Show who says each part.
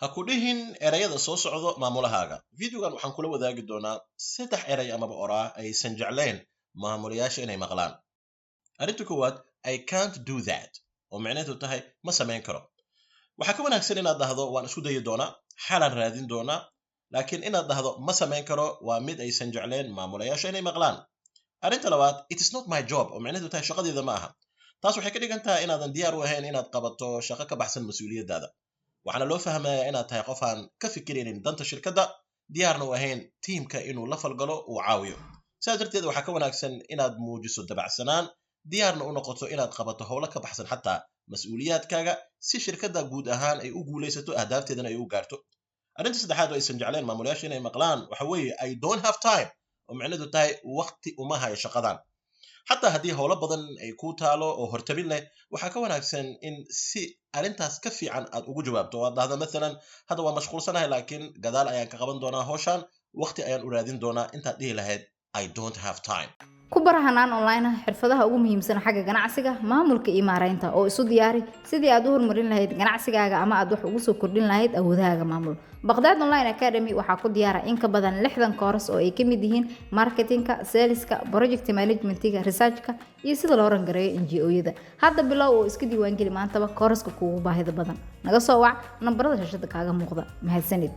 Speaker 1: Ha ku dhihin erayada soo socdo maamulahaaga. Videogan waxaan kula wadaagi doonaa saddex eray amaba oraa aysan jeclayn maamulayaasha inay maqlaan. Arrinta koowaad, "I can't do that," oo micnaheedu tahay "ma samayn karo." Waxaa ka wanaagsan inaad dhahdo "waan isku dayi doonaa, xalaan raadin doonaa," laakiin inaad dhahdo "ma samayn karo" waa mid aysan jeclayn maamulayaasha inay maqlaan. Arrinta labaad, "It is not my job," oo micnaheedu tahay "shaqadeeda ma aha." Taas waxay ka dhigan tahay inaadan diyaar u ahayn inaad qabato shaqo ka baxsan mas-uuliyaddaada, waxaana loo fahmayaa inaad tahay qof aan ka fikiraynin danta shirkadda, diyaarna u ahayn tiimka inuu la falgalo, uu caawiyo. Sidaas darteed waxaa ka wanaagsan inaad muujiso dabacsanaan, diyaarna u noqoto inaad qabato howlo ka baxsan xataa mas-uuliyaadkaaga, si shirkadda guud ahaan ay u guulaysato, ahdaafteedana ay u gaarto. Arrinta saddexaad oo aysan jecleen maamulayaasha inay maqlaan waxa weeye "I don't have time," oo micnaheedu tahay "waqti uma hayo shaqadan." Xataa haddii howlo badan ay ku taalo oo hortabin leh, waxaa ka wanaagsan in si arrintaas ka fiican aad ugu jawaabto oo aad dhahdo mathalan, "Hadda waa mashquulsanahay, laakiin gadaal ayaan ka qaban doonaa howshan, waqti ayaan u raadin doonaa," intaad dhihi lahayd "I don't have time."
Speaker 2: Ku bara hanaan online ah xirfadaha ugu muhiimsan xagga ganacsiga, maamulka iyo maaraynta, oo isu diyaari sidii aad u horumarin lahayd ganacsigaaga ama aad wax ugu soo kordhin lahayd awoodahaaga maamul. Baqdaad Online Academy waxaa ku diyaara in ka badan 60 course oo ay ka mid yihiin marketingka, saleska, project managementiga, researchka iyo sida loo run gareeyo NGO-yada. Hadda bilow oo iska diiwaangeli maantaba courseka kuugu baahida badan. Naga soo wac nambarada shashada kaaga muuqda. Mahadsanid.